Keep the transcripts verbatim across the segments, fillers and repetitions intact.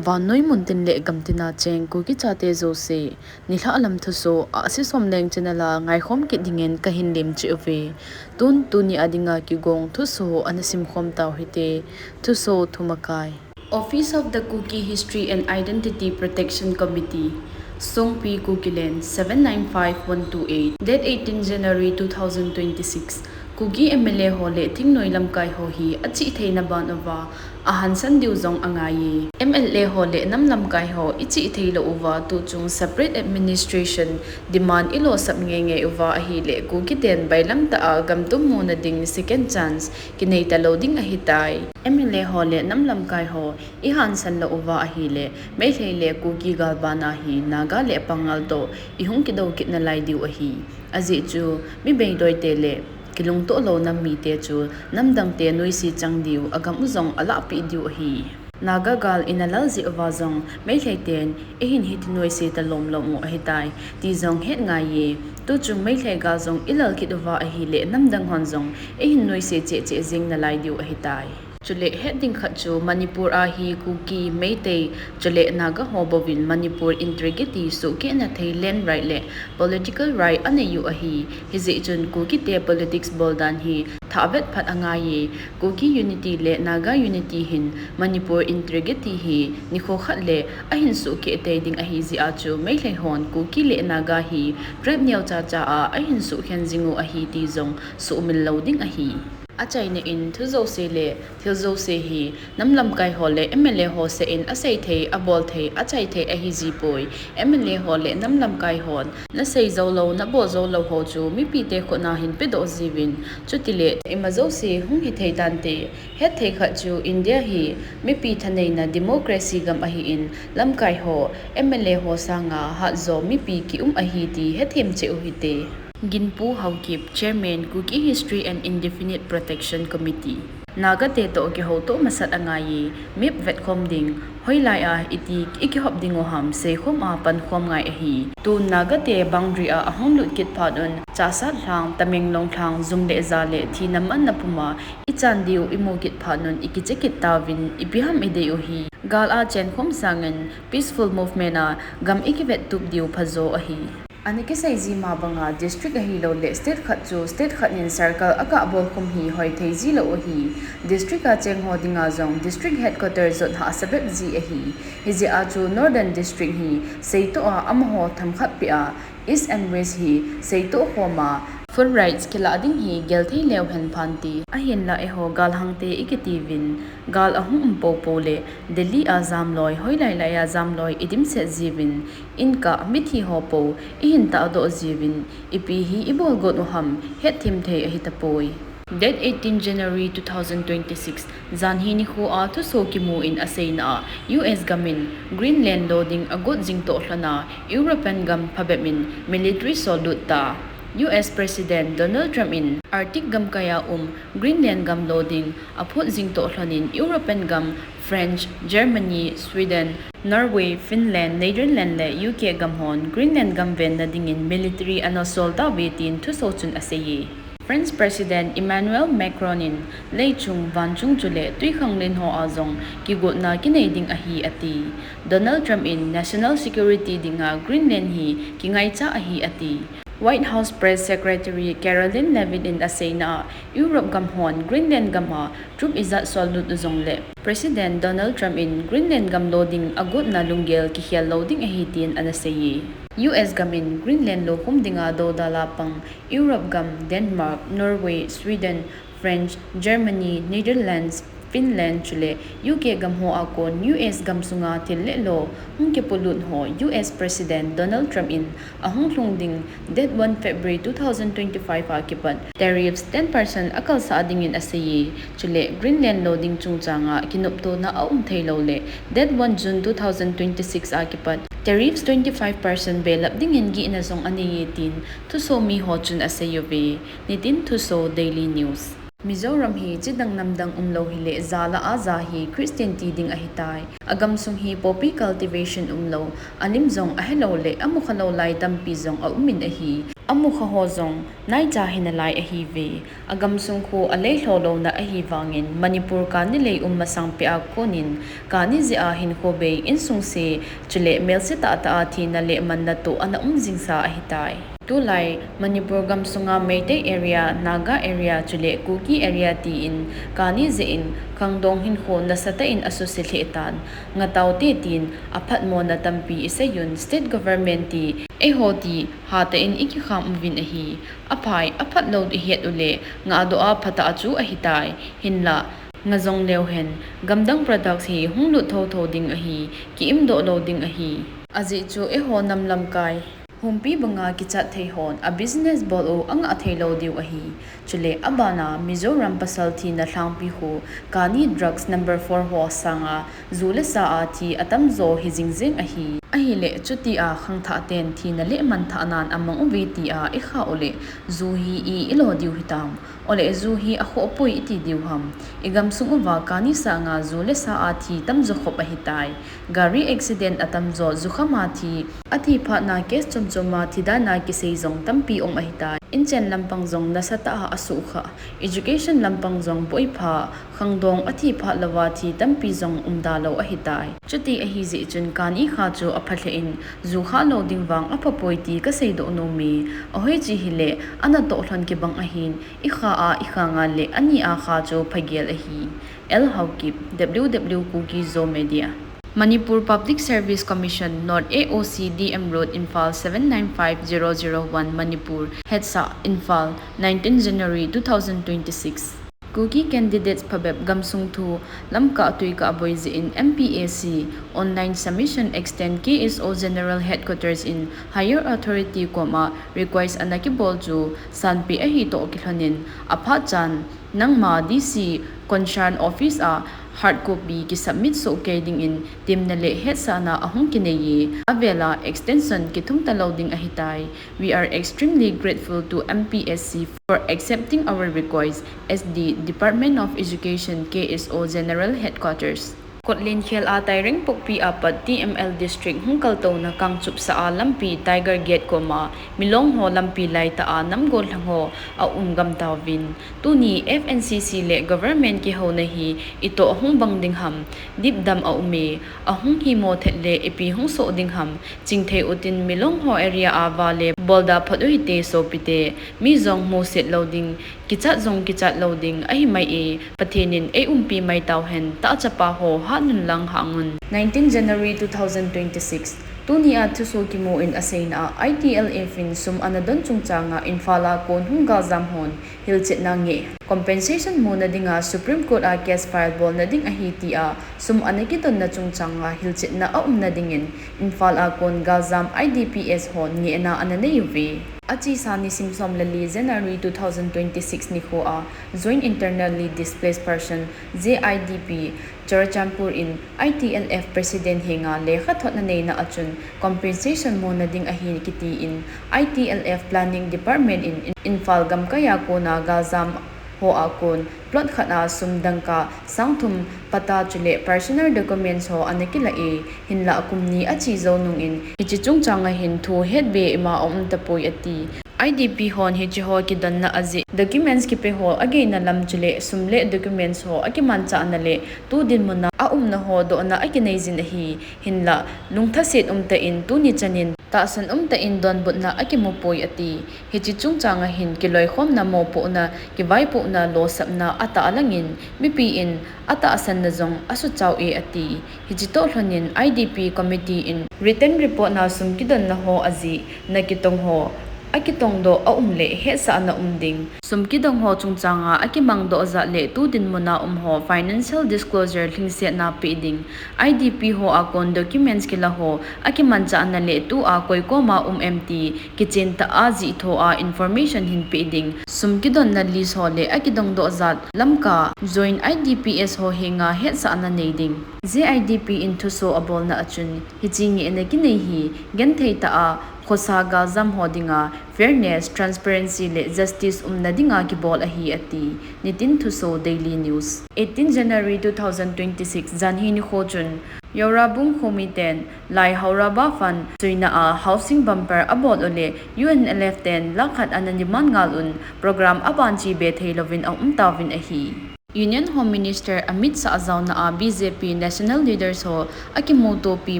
Vannoi muntin le gamtina cheng Kuki chate jouse, nilhah lam thusoh, Ahsi Somleng channel a ngaikhom kit dingin kahin lemcheh uve. Tun tuni a dinga kigong thusoh ana simkhom tau hite. Thusoh thumakai. Office of the Kuki History and Identity Protection Committee, Songpi, Kukiland, seven nine five one two eight, date eighteen January two thousand twenty-six. Kuki M L A ho le thingnoi lamkai ho hi achih theina ban uva ahansan diu jong angaiye. M L A ho le nam lamkai ho ichih theilou uva tuchung separate administration demand ilosap ngeingei uva ahile Kuki ten bailam tah a gam tum muna ding second chance kinei talou ding ahitai. M L A ho le nam lamkai ho ihansan lou uva ahile, Meitei le Kuki gal bana hi Naga le Pangal toh ihung kidou kit nalai diu ahi. Ajeh chu, mi beidoi te le kilungtoh lou nam mite chu namdang te noise chang diu, agam u jong alahpeh diu ahi. Naga gal ina lal jeh uva jong Meitei ten eihin hiti noise talom lom u ahitai ti jong het ngaiye. Tuchung Meitei gal jong ilal kit uva ahile namdang hon jong eihin noise cheh cheh jing nalai diu ahitai. Chule het ding khat chu Manipur a hi Kuki, Meitei, chule Naga ho bouvin Manipur integrity suhkehna thei land right le political right anei u ahi. Hijeh chun Kuki te politics bol dan hi thahvet phat angaiye. Kuki unity le Naga unity hin Manipur integrity hi nikho khat le ahin suhkeh tei ding ahi jeh a chu Meitei hon Kuki le Naga hi tribe neocha cha a ahin suhkhen jing u ahi ti jong suhmil lou ding ahi. Achaina in thu jouse le thil jouse hi nam lamkai ho le M L A ho seh in asei thei, abol thei, achai thei ahi jipoi. M L A ho le nam lamkai hon nasei joulou, nabol joulou ho chu mipi te khut na hin pedoh jiuvin. Chutile ima jouse hung hithei tante. Het thei khat chu India hi mipi thaneina democracy gam ahin, lamkai ho, M L A ho sanga hatjo mipi kium ahi ti hethem cheh u hite. Ginpu Haokip, Chairman, Kuki History and Indefinite Protection Committee. Naga te toh kihoutoh masat angaiye, map vetkhom ding, hoilai a iti ikihop ding u ham seikhom a pankhom ngai ahi. Tun Naga te boundary a ahung lut kit phat un, Chahsat lhang, Tamenglong lhang, jum le ja le thina manna puma ichan diu imu kit phat un ikiche kit tauvin, ipi ham idei u hi. Gal a chenkhom sangin peaceful movement a gam ikivet tup diu phajo ahi. Ana kisei ji ma banga district ahiloule state khat chu state khat in circle agah bolkhum hi hoithei jilou ahi. District a cheng ho dinga jong district headquarter jot hahsa bep ji ahi. Hijeh a chu Northern District hi seitoh a amaho themkhat peh a, East and West hi seitoh khom a, full rights kilah ding hi gelthei leu hen phante. Ahinla eiho galhangte ikitiuvin, gal ahung um poupou le Delhi a jamloi, hoilai lai a jamloi idimset jiuvin, inkah mithi ho pou ihin tahdoh jiuvin, ipi hi ibol got u ham hetthem thei ahitapoi. Date eighteen January two thousand twenty-six, janhi nikho a thuso kimu in aseina a, U S gam in Greenland lo ding agot jing toh lhon a, European gam phabep in military sollut ta. U S President Donald Trump in Arctic gamkai a um Greenland gam lo ding aphut jing toh lhon in European gam French, Germany, Sweden, Norway, Finland, Netherlands le U K gam hon Greenland gam venna dingin military ana sol tauve tin thuso chun aseiye. French President Emmanuel Macron in leichung, vanchung chule twikhanglen ho a jong kigotna kinei ding ahi ati. Donald Trump in national security dinga Greenland hi kingaicha ahi ati. White House Press Secretary Karoline Leavitt in aseina a, Europe gam hon Greenland gam a troop ijat sollut u jongle President Donald Trump in Greenland gam lo ding agotna lunggel kikhel lou ding ahi tin ana seiye. U S gam in Greenland lokhum dinga doudal a pang Europe gam, Denmark, Norway, Sweden, French, Germany, Netherlands, Finland chule U K gam ho a kon U S gam sunga thil le lo hung kipolut ho U S President Donald Trump in ahung lhung ding date one February two thousand twenty-five a kipat tariffs ten percent akalsah dingin aseiye. Chule Greenland lo ding chungchang a kinoptona aum theilou le date one June two thousand twenty-six a kipat tariffs twenty-five percent belap dingin gihna jong aneiye tin thuso mi ho chun aseiuve. Nitin Thuso, Daily News. Mizoram hi chidang namdang umlou hileh, jala a ja hi Christian ti ding ahitai. Agamsung hi poppy cultivation umlou, alim jong ahelou leh, amukhalou lai tampi jong aumin ahi. Amukha ho jong naicha hinalai ahiuve. Agamsung khu aleilhou louna ahivangin, Manipur kani lei um masang peh a konin, kani jeh a hinkho bei, insung se, chuleh melse tahtah a thina le manna toh ana um jingsa ahitai. Tulai, Manipur gamsunga Meitei area, Naga area, chuleh Kuki area tin, kani jeh in, khangdong hinkho nasatah in asuse lheh tan, ngataute tin, aphatmona tampi iseiun, state government ti, eiho ti, hatah in ikikham uvin ahi. Aphai, aphatlou ihet uleh, ngahdoh a phatah a chu ahitai, hinlah, ngah jong leuhen, gamdang products hi hunglut thotho ding ahi, ki-imdoh lou ding ahi. Ajeh chu eiho nam lamkai, humpi banga kichat thei hon, a business bol u angah theilou diu ahi. Chuleh abana Mizoram pasal thina lhangpi khu, kani drugs number four ho sanga, ju le sa a thi atamjo hi jingjing ahi. Ahileh chutia khangthah ten thina le manthah nan amang uve tia ikha uleh, ju hi i-ilo diu hitam. Oleh ju hi akhohpoi iti diu ham. Igamsung uva kani sanga ju le sa a thi tamjo khop ahitai. Gari accident atamjo jukham a thi, athi phatna case chomchom a thi dan a kisei jong tampi um ahitai. Inchen lampang jong nasatah a asuhkhah. Education lampang jong boipha, khangdong athi phat louva thi tampi jong umda lou ahitai. Chuti ahijeh chun kani kha chu aphalheh in, ju khalou ding vang aphapoi ti kaseidoh nome. Ahoiche hileh, anatoh lhon kibang ahin, ikha a, ikhanga leh, ani a kha chu phagel ahi. L Haokip, W W Kuki Zo Media. Manipur Public Service Commission, North A O C D M Road, Imphal seven nine five zero zero one, Manipur, Hetsah, Imphal, nineteen January two thousand twenty-six. Kuki candidates phabep gamsung thu, lamkah tuikah boi jeh in M P A C, online submission extend K S O General Headquarters in higher authority koma request ana kibol chu sanpeh ahi toh kilhonin, aphat chan, nangma D C concern office a hard copy kisubmit sohkei dingin temna le hetsahna ahung kineiye, avela extension kithum talou ding ahitai. We are extremely grateful to M P S C for accepting our request, S D, Department of Education, K S O General Headquarters. Kotlen khel a Tairengpokpi a pat T M L District hung kaltouna Kangchup sa a lampi Tiger Gate koma Milong ho lampi laitah a namgol lhang ho aum gam tauvin. Tuni F N C C le government kihouna hi itoh ahung bang ding ham, dipdam aume, ahung himo thet le ipi hung soh ding ham, chingthei utin Milong ho area a vale bolda phot uhite sopite, mi jong muset lou ding, kichat jong kichat lou ding ahi mai e, Pathen in eiumpi mai tauhen, tahchapa ho hatnun lang hangun. Nineteen January two thousand twenty-six, tuni a thusoh kimu in aseina a, I T L F in sum ana don chungchang a Imphal a kon hung galjam hon hilchetna ngeh, compensation muna dinga Supreme Court a case file bolna ding ahi tia sum ana kidonna chungchang a hilchetna aumna dingin Imphal a kon galjam I D Ps hon ngehna ana nei uve. Achesa nisim som le li January two thousand twenty-six nikho a Joint Internally Displaced Person, J I D P, Churachandpur in I T L F President henga lekhathot ana neina achun compensation muna ding ahi kiti in I T L F Planning Department in Imphal gamkai a kona galjam ho a kon plot khat a sum dangka sang thum patta chule personal documents ho ana kila e, hinlah kum ni ache jou nungin hiche chungchang a hin thu hetbe ima aum tapoi ati. I D P hon hiche ho kidonna ajeh documents kipe ho ageina lam chule sum le documents ho akimanchahna le tu dinmun a aumna ho dohna akinei jin ahi, hinlah lungthaset umtah in tuni chan in tahsan umtah in donbutna akimu poi ati. Hiche chungchang a hin kiloikhomna, mopohna, kivaipohna, losapna atah langin mipi in atahsanna jong asuchao e ati. Hiche toh lhonin I D P committee in written report na sum kidonna ho ajeh na kitong ho akitongdoh aum le hetsahna um ding. Sum kidong ho chungchang a akimangdoh jat le tu dinmun a um ho financial disclosure lhingsetna peh ding. I D P ho a kon documents kila ho akimanchahna le tua koi koma um em ti kichen tah a jih thoa information hin peh ding. Sum kidonna list ho le akidongdoh jat Lamka Joint I D Ps ho henga hetsahna nei ding. J I D P in thuso abolna achun hiche ngehna kinei hi genthei tah a khosa galjam ho dinga fairness, transparency le justice umna dinga kibol ahi ati. Nitin Thuso, Daily News. Eighteen January two thousand twenty-six, janhi nikho chun, Yaurabung khomi ten Lai Hauraba Fund suina a housing bumper abol u le U N L F ten lakh khat ana demand ngal un program aban che be thei louvin aum tauvin ahi. Union Home Minister Amit Shah jaona a B J P National Leaders ho akimutopi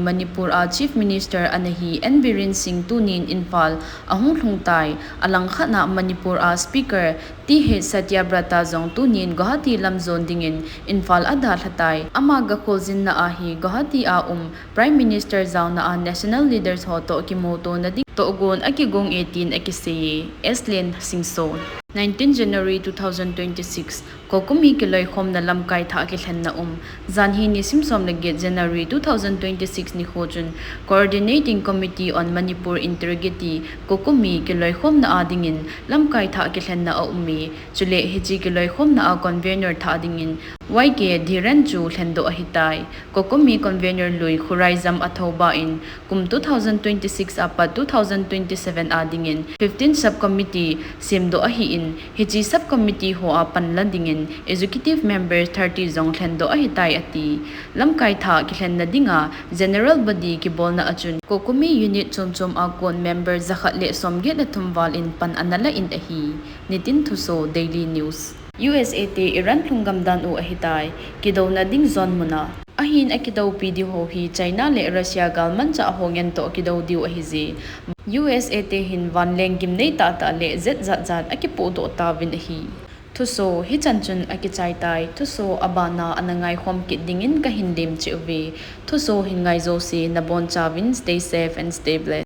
Manipur a Chief Minister ana hi N Biren Singh tunin Imphal ahung lhung tai. Alangkhat na Manipur a Speaker T H Satyabrata jong tunin Guwahati lam jon dingin Imphal adalha tai. Ama gakholjinna a hi Guwahati a um Prime Minister jaona a National Leaders ho toh kimutona ding tohgon akigong e tin akisei e. S Liansingso. Nineteen January two thousand twenty-six, COCOMI kiloikhomna lamkai thah kilhenna um. Janhi nisim som le get January two thousand twenty-six nikho chun Coordinating Committee on Manipur Integrity, COCOMI kiloikhomna a dingin lamkai thah kilhenna aum e. Chule hiche kiloikhomna a convener thah dingin Y K Dhiren chu lhendoh ahitai. COCOMI convener lui Khuraijam Athouba in kum two thousand twenty-six apat two thousand twenty-seven a dingin fifteen subcommittee semdoh ahin, hiche subcommittee ho a panla dingin executive members thirty jong lhendoh ahitai ati. Lamkai thah kilhenna dinga general body kibolna a chun COCOMI unit chom chom a kon member jakhat le somget le thum val in pan ana la in ahi. Nitin Thuso, Daily News. U S A te Iran lhunggam dan u ahitai, kidouna ding zone muna. Ahin akidoupi diu ho hi China le Russia galmanchah ho ngen toh kidou diu ahije. U S A te hin vanleng gimnei tahtah le jet jatjat akipohdoh tauvin ahi. Thuso hichan chun akichai tai. Thuso abana ana ngaikhom kit dingin kahin lemcheh uve. Thuso hin ngai jouse nabonchauvin stay safe and stay blessed.